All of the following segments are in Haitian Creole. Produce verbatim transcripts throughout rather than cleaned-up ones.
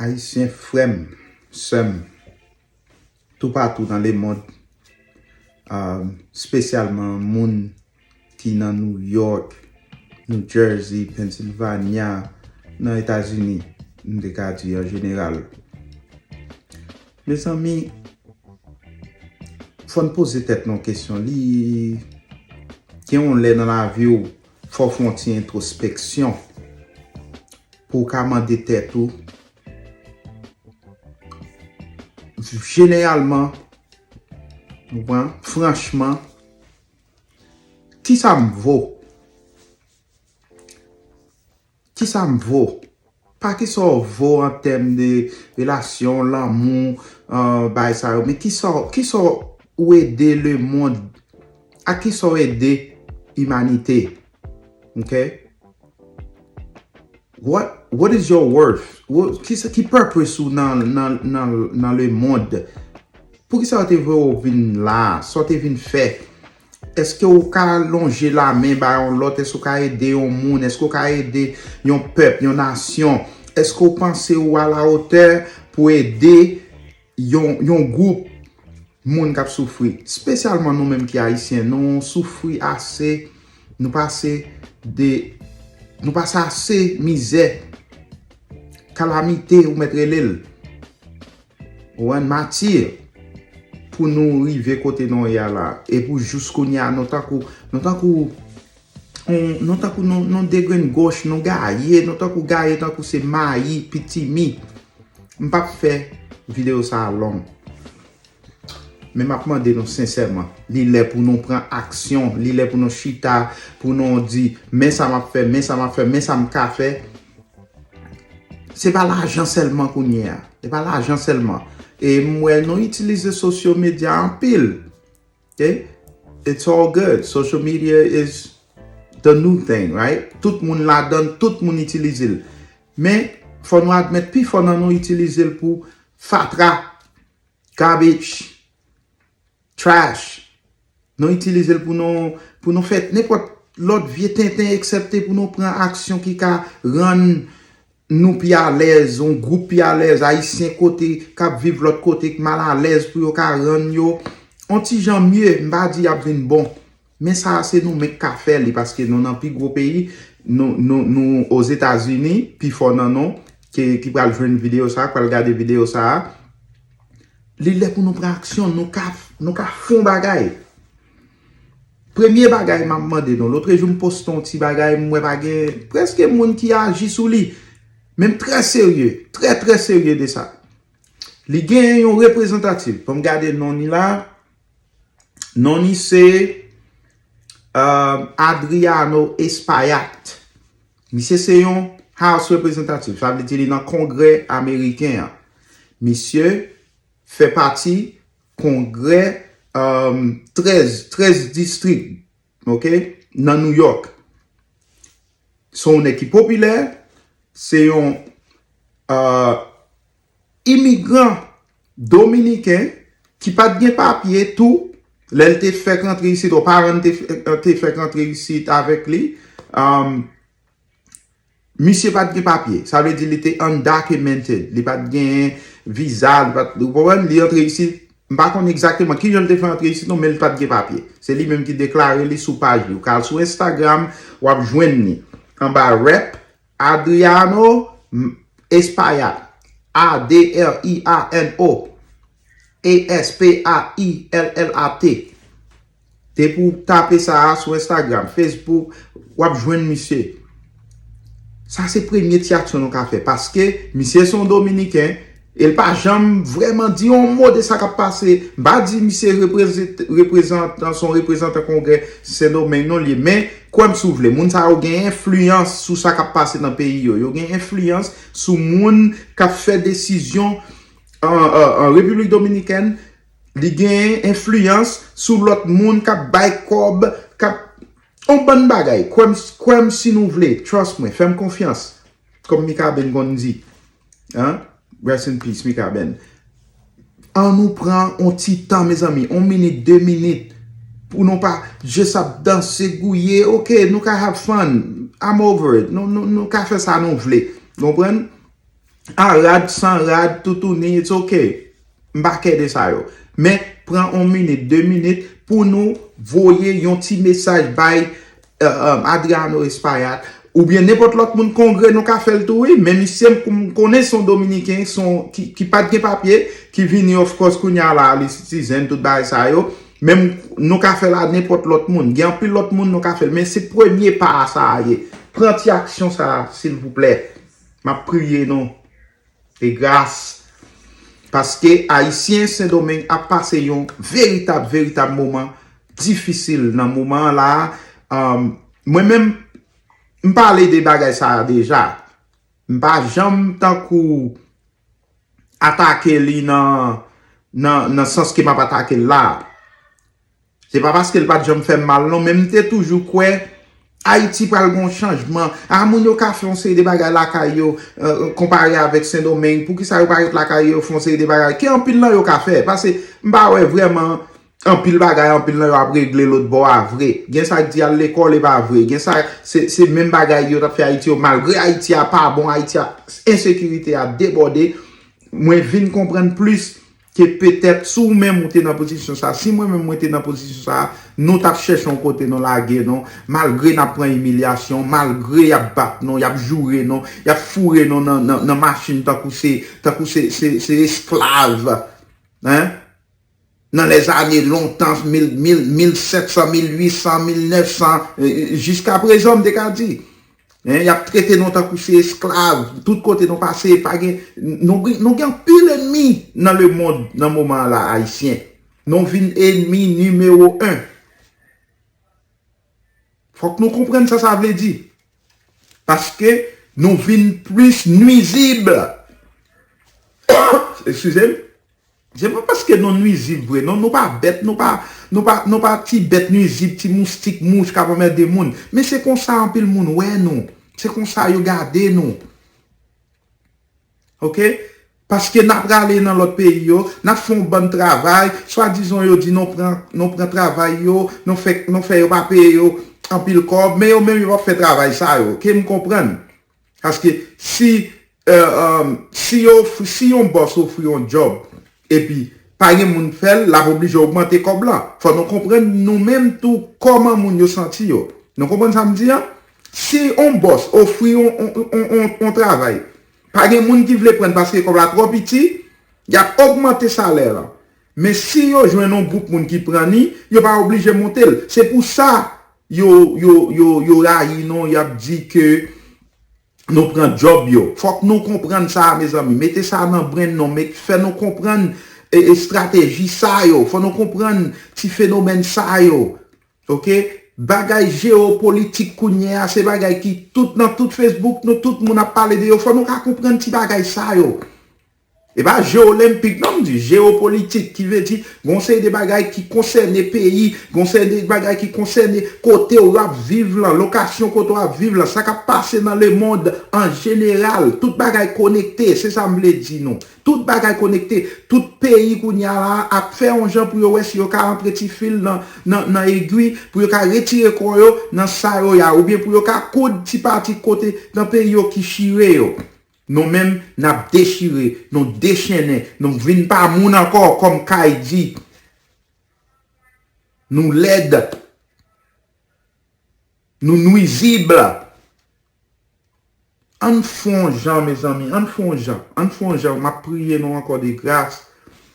Ayisyen, frè m, sè m, toupatou nan lemonn, um, espesyalman moun ki nan New York, New Jersey, Pennsylvania, nan Etazini, m te ka di an jeneral. Mezanmi, fò n poze tèt nou kesyon. Li gen yon lè nan lavi w, fò w fè yon ti entwospeksyon pou w ka mande tèt ou. Jeneralman, ou konprann, franchman, kisa m vo? Kisa m vo? Pa kisa w vo an tèm de relasyon, lanmou, uh, bay sa yo, men kisa, kisa w ede lemonn? A kisa w ede imanite? Ok? What, what is your worth? What, ki, ki purpose ou nan, nan, nan, nan lemonn? Poukisa yo te voye w vin la? Sa w te vin fè? Èske w ka lonje lamen ba yon lòt? Èske w ka ede yon moun? Èske w ka ede yon pèp, yon nasyon? Èske w panse w a la otè pou ede yon, yon gwoup moun k ap soufri? Espesyalman nou menm ki ayisyen, nou soufri ase, nou pase de, nou pase ase mizè, kalamite, ou mèt rele l. Ou konprann, mati pou nou rive kote nou ye a la. E pou jous kounye a, nou tankou, nou tankou, nou, nou tankou nou, nou degrenn goch, nou gaye, nou tankou gaye, tankou se mayi, pitimi. M p ap fè videyo sa a long. Men m ap mande nou sensèman, li lè pou nou pran aksyon, li lè pou nou chita, pou nou di, men sa m ap fè, men sa m ap fè, men sa m ka fè. Se pa lajan sèlman kounye a. Se pa lajan sèlman. E m wè nou itilize social media anpil. Ok? It's all good. Social media is the new thing, right? Tout moun ladan, tout moun itilize l. Men, fò nou admèt, pifò nan nou itilize l pou fatra, garbage, trash. Nou itilize l pou nou, pou nou fè nenpòt lòt vye tenten, eksepte pou nou pran aksyon ki ka rann nou pi alèz, yon gwoup pi alèz, ayisyen kote, k ap viv lòt kote, k mal alèz, pou yo ka rann yo yon ti jan mye. M pa di y ap vin bon. Men sa a, se nou menm k ka fè li, paske nou nan pi gwo peyi, nou, nou, nou Ozetazini, pifò nan nou, ki, ki pral jwenn videyo sa a, k pral gade videyo sa a. Li lè pou nou pran aksyon, nou ka, nou ka fè yon bagay. Premye bagay m ap mande nou, lotrejou m poste yon ti bagay, m wè pa gen prèske moun ki aji sou li. Men m trè serye, trè, trè serye de sa. Li gen yon reprezantatif. Ban m gade non li la. Non li se, um, Adriano Espaillat. Misye se yon House Representative, sa vle di li nan Kongrè ameriken an. Misye fè pati Kongrè, um, trèz, trèz distrik, ok, nan New York. Se yon nèg ki popilè, se yon, uh, imigran dominiken ki pa t gen papye tou, lè l te fèk rantre isit, ou paran l te, te fèk rantre isit avèk li. Um, misye pa t gen papye. Sa vle di li te undocumented. Li pa t gen viza, li pa t, ou konprann? Li antre isit, m pa konn egzakteman kijan l te fè antre isit non, men li pa t gen papye. Se li menm ki deklare li sou paj li. Ou ka al sou Instagram, w ap jwenn li. Anba rep, Adriano Espaillat. A D R I A N O E S P A I L L A T. Depi w tape sa a sou Instagram, Facebook, w ap jwenn misye. Sa se premye ti aksyon nou ka fè. Paske misye se yon dominiken, e l pa janm vrèman di yon mo de sa k ap pase. M pa di misye reprezant-, reprezantan, se yon reprezantan Kongrè Sendomeng non li ye. Men, kwè m si w vle, moun sa yo gen enfliyans sou sa k ap pase nan peyi yo. Yo gen enfliyans sou moun k ap fè desizyon an, an, an Repiblik Dominikèn. Li gen enfliyans sou lòt moun k ap bay kòb, k ap yon bann bagay. Kwè m, kwè m si nou vle, trust mwen, fè m konfyans. Kòm Mikaben konn di. Hein? Rest in peace, Mikaben. An nou pran yon ti tan, mezanmi, yon minit, de minit, pou nou pa just ap danse, gouye. Ok, nou ka have fun. I'm over it. Nou, nou, nou ka fè sa nou vle. Konprann? A rad, san rad, toutouni, it's ok. M pa kè de sa yo. Men, pran yon minit, de minit pou nou voye yon ti mesaj bay uh, um, Adriano Espaillat, oubyen nenpòt lòt moun, Kongre, nou ka fè l tou, wi. Men misye, m konnen se yon Dominiken, se yon, ki, ki pa t gen papye, ki vini, of course, kounye a la, li citizen, tout bagay sa yo. Men nou ka fè l a nenpòt lòt moun. Gen anpil lòt moun nou ka fè l. Men se premye pa a sa a ye. Pran ti aksyon sa a, silvouplè. M ap priye nou. E gras. Paske Ayisyen Sendomeng ap pase yon veritab, veritab moman difisil nan moman an la a. Um, mwen menm, m pale de bagay sa a deja. M pa janm tankou atake li nan, nan, nan sans ke m ap atake l la a. Se pa paske l pa t janm fè m mal non, men m te toujou kwè Ayiti pral gen yon chanjman. A, moun yo ka fè yon seri de bagay lakay yo, euh, konpare avèk Sendomeng. Poukisa yo pa ret lakay yo, fè yon seri de bagay ke anpil nan yo ka fè? Paske m pa wè vrèman anpil bagay, anpil nan yo ap regle lòt bò a vre. Gen sa k di al lekòl, e pa vre. Gen sa, se, se menm bagay yo t ap fè Ayiti yo, malgre Ayiti a pa bon, Ayiti a, ensekirite a debòde. Mwen vin konprann plis ke petèt si w menm ou te nan pozisyon sa, si mwen menm mwen te nan pozisyon sa, nou t ap chèche yon kote nou lage nou, malgre n ap pran imilyasyon, malgre y ap bat nou, y ap joure nou, y ap foure nou nan, nan, nan machin tankou se, tankou se, se, se esklav, hein? Nan lèzane lontan, mil, mil, mil sèt san, mil uit san, mil nèf san, eh, jiska prezan, m te ka di. Hein, y ap trete nou tankou se esklav. Tout kote nou pase, pa gen, nou, nou gen anpil ènmi nan lemonn nan moman an la, Ayisyen. Nou vin ènmi nimewo en. Fòk nou konprann sa sa vle di. Paske nou vin plis nwizib. Eskize m. Se pa paske nou nwizib vre, non, nou pa bèt, nou pa, nou pa, nou pa ti bèt nwizib, ti moustik, mouch k ap anmède moun. Men se konsa anpil moun wè nou. Se konsa yo gade nou. Ok? Paske n ap rale nan lòt peyi yo, n ap fè yon bann travay, swadizan yo di nou pran, nou pran travay yo, nou fè, nou fè yo pa peye yo anpil kòb, men yo menm yo p ap fè travay sa yo. Ke m konprann. Paske si, eh, eh, si yo, si yon bòs ofri yon djòb, epi pa gen moun fè l, l ap oblije ogmante kòb lan. Fò nou konprann nou menm tou kòman moun yo santi yo. Nou konprann sa m di a? Si yon bòs ofri yon, yon, yon, yon, yon travay, pa gen moun ki vle pran l paske kòb la twò piti, y ap ogmante salè lan. Men si yo jwenn yon gwoup moun ki pran li, yo pa oblije monte l. Se pou sa yo, yo, yo, yo rayi nou, y ap di ke nou pran djòb yo. Fòk nou konprann sa, mezanmi. Mete sa nan brenn nou, met, fè nou konprann e, estrateji sa yo. Fò nou konprann ti fenomèn sa yo. Ok? Bagay jewopolitik kounye a, se bagay ki tout nan tout Facebook, nou tout moun ap pale de yo. Fò nou ka konprann ti bagay sa yo. E pa je olenpik, non, m di jewopolitik, ki vle di gon seri de bagay ki konsène peyi, gon seri de bagay ki konsène kote w ap viv lan, lokasyon kote w ap viv lan, sa k ap pase nan lemonn an jeneral. Tout bagay konekte, se sa m vle di nou. Tout bagay konekte. Tout peyi kounye a la ap fè yon jan pou yo wè si yo ka antre ti fil nan, nan, nan egwi, pou yo ka retire kò yo nan sa yo ye a, oubyen pou yo ka koud ti pati kote nan peyi yo ki chire yo. Nou menm, n ap dechire, nou dechennen, nou vin pa moun ankò, kòm Kay di. Nou lèd. Nou nwizib. Ann fè yon jan, mezanmi, ann fè yon jan, ann fè yon jan. M ap priye nou ankò de gras.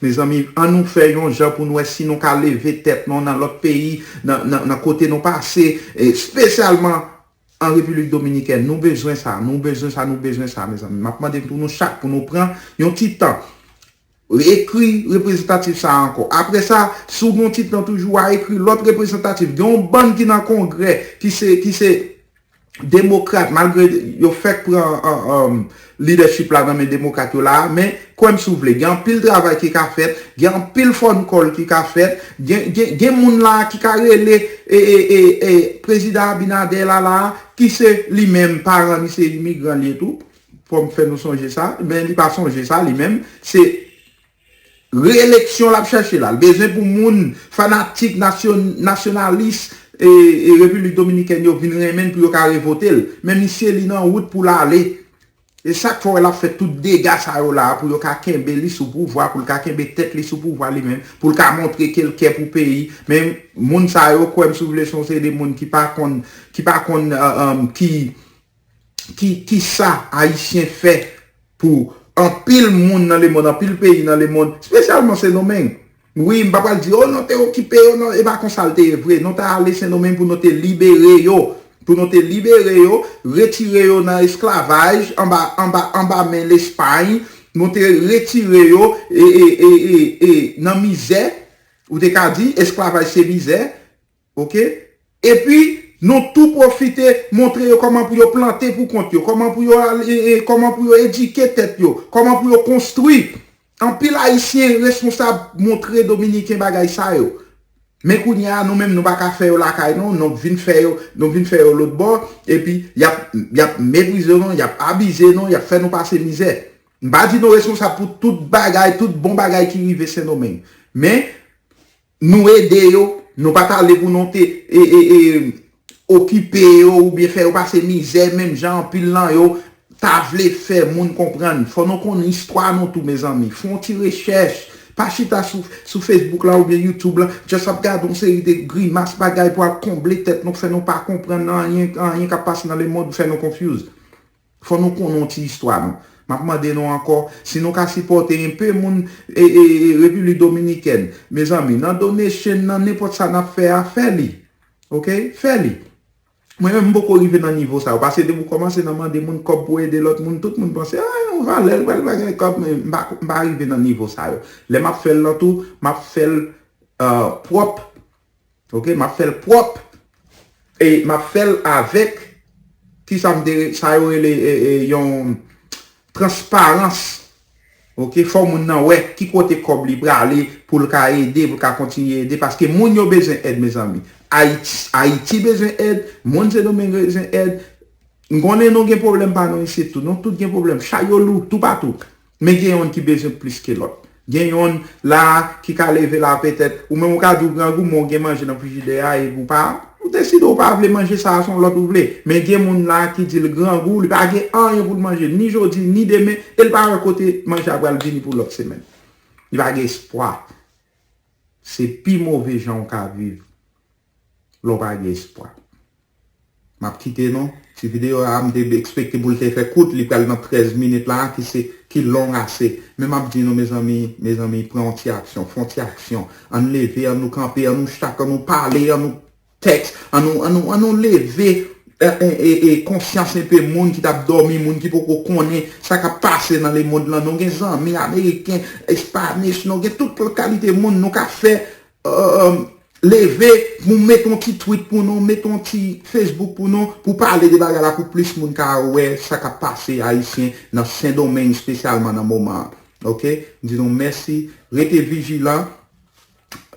Mezanmi, ann nou fè yon jan pou nou wè si nou ka leve tèt nou nan lòt peyi, nan, nan, nan kote nou pase, espesyalman an Repiblik Dominikèn. Nou bezwen sa, nou bezwen sa, nou bezwen sa, mezanmi. M ap mande pou nou chak, pou nou pran yon ti tan. Ekri reprezantatif sa a ankò. Apre sa, si w gen yon ti tan toujou, w a ekri lòt reprezantatif. Gen yon bann ki nan Kongrè, ki se, ki se demokrat, malgre yo fèk pran, an, an, lidèchip la nan men demokrat yo la a, men kwè m si w vle, gen anpil travay ki ka fèt, gen anpil phone call ki ka fèt, gen, gen, gen moun la a ki ka rele e, e, e, e, prezidan Abinader la la a, ki se li menm, paran li se imigran li ye tou. Fò m fè nou sonje sa, men li pa sonje sa li menm. Se reyeleksyon l ap chèche la. L bezwen pou moun fanatik nasyon-, nasyonalis e, e Repiblik Dominikèn yo vin renmen l pou yo ka revote l. Men misye li nan wout pou l ale. E sa k fè w wè l ap fè tout dega sa yo la a pou yo ka kenbe li sou pouvwa, pou l ka kenbe tèt li sou pouvwa li menm, pou l ka montre ke l kè pou peyi. Men moun sa yo, kwè m si w vle, se yon seri de moun ki pa konn, ki pa konn, ki, ki, ki sa Ayisyen fè pou anpil moun nan lemonn, anpil peyi nan lemonn, espesyalman Sendomeng. Wi, m pa pral di, o, nou te okipe yo, non, e pa konsa l te ye vre. Nou te ale Sendomeng pou nou te libere yo. Pou nou te libere yo, retire yo nan esklavaj, anba, anba, anba men Lespay. Nou te retire yo e, e, e, e, e, nan mizè. Ou te ka di, esklavaj se mizè. Oke? Epi, nou tou pwofite montre yo kòman pou yo plante pou kont yo, kòman pou yo al, e, e, kòman pou yo edike tèt yo, kòman pou yo konstwi. Anpil Ayisyen responsab montre Dominiken bagay sa yo. Men kounye a, nou menm, nou pa ka fè yo lakay nou, nou vin fè yo, nou vin fè yo lòt bò, epi y ap, y ap meprize nou, y ap abize nou, y ap fè nou pase mizè. M pa di nou responsab pou tout bagay, tout bon bagay ki rive Sendomeng. Men, nou ede yo, nou pa t ale pou nou te, e, e, e, okipe yo oubyen fè yo pase mizè, menm jan anpil nan yo ta vle fè moun konprann. Fò nou konn istwa nou tou, mezanmi. Fè yon ti rechèch. Pa chita sou, sou Facebook la oubyen YouTube la, just ap gade yon seri de grimas bagay pou al konble tèt nou, fè nou pa konprann anyen, anyen k ap pase nan lemonn, fè nou confuse. Fò nou konnen yon ti istwa nou. M ap mande nou ankò, si nou ka sipòte enpe moun e, e, e, Repiblik Dominikèn, mezanmi, nan donation, nan nenpòt sa n ap fè a, fè li. Oke? Fè li. Mwen menm, m poko rive nan nivo sa yo. Paske depi w kòmanse nan mande moun kòb pou ede lòt moun, tout moun panse, a, yon valè, l pral bagay kòb, men m pa, m pa rive nan nivo sa yo. Lè m ap fè l lan tou, m ap fè l, euh, pwòp. Oke, m ap fè l pwòp. E m ap fè l avèk, kisa m te, sa yo rele, e, e, yon transparans. Oke, fò moun nan wè ki kote kòb li prale pou l ka ede, pou l ka kontinye ede. Paske moun yo bezwen èd, mezanmi. Ayiti, Ayiti bezwen èd, moun Sendomeng bezwen èd. M konnen nou gen pwoblèm pa nou isit tou. Nou tout gen pwoblèm. Chay yo lou toupatou. Men gen yonn ki bezwen plis ke lòt. Gen yonn la ki ka leve la petèt, ou menm ou ka di w grangou, men w gen manje nan frijidè a, e ou pa, ou deside ou pa vle manje sa a, se yon lòt ou vle. Men gen moun la ki di l grangou, li pa gen anyen pou l manje, ni jodi, ni demen, e l pa wè kote manje a pral vini pou lòt semèn. Li pa gen espwa. Se pi move jan w ka viv lè w pa gen espwa. M ap kite nou. Ti videyo a, m te ekspekte pou l te fè kout, li pral nan trèz minit la, ki se, ki long ase. Men m ap di nou, mezanmi, mezanmi, pran yon ti aksyon, fè yon ti aksyon. Ann leve, ann nou kanpe, ann nou chak, ann nou pale, ann nou tèks, ann nou, ann nou, ann nou leve, e, e, e, e, konsyans enpe moun ki t ap dòmi, moun ki poko konnen sa k ap pase nan lemonn lan. Nou gen zanmi ameriken, espanyòl, nou gen tout kalite moun nou ka fè, euh, leve, nou mete yon ti tweet pou nou, mete yon ti Facebook pou nou, pou pale de bagay la, pou plis moun ka wè sa k ap pase Ayisyen nan Sendomeng, espesyalman nan moman an. Oke? M di nou mèsi, rete vijilan,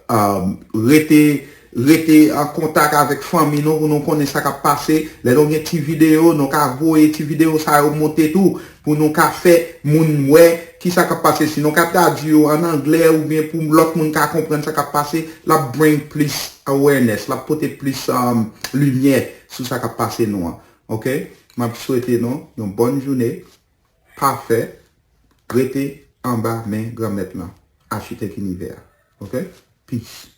um, rete, rete an kontak avèk fanmi nou, pou nou konnen sa k ap pase. Lè nou gen ti videyo, nou ka voye ti videyo sa yo monte tou, pou nou ka fè moun wè ki sa k ap pase. Si nou ka tradui yo an anglè oubyen pou lòt moun ka konprann sa k ap pase, l ap bring plis awareness, l ap pote plis, um, limyè sou sa k ap pase nou an. Oke? M ap swete nou yon bòn jounen pafè. Rete anba men Granmèt lan, Achitèk inivè a. Oke? Peace.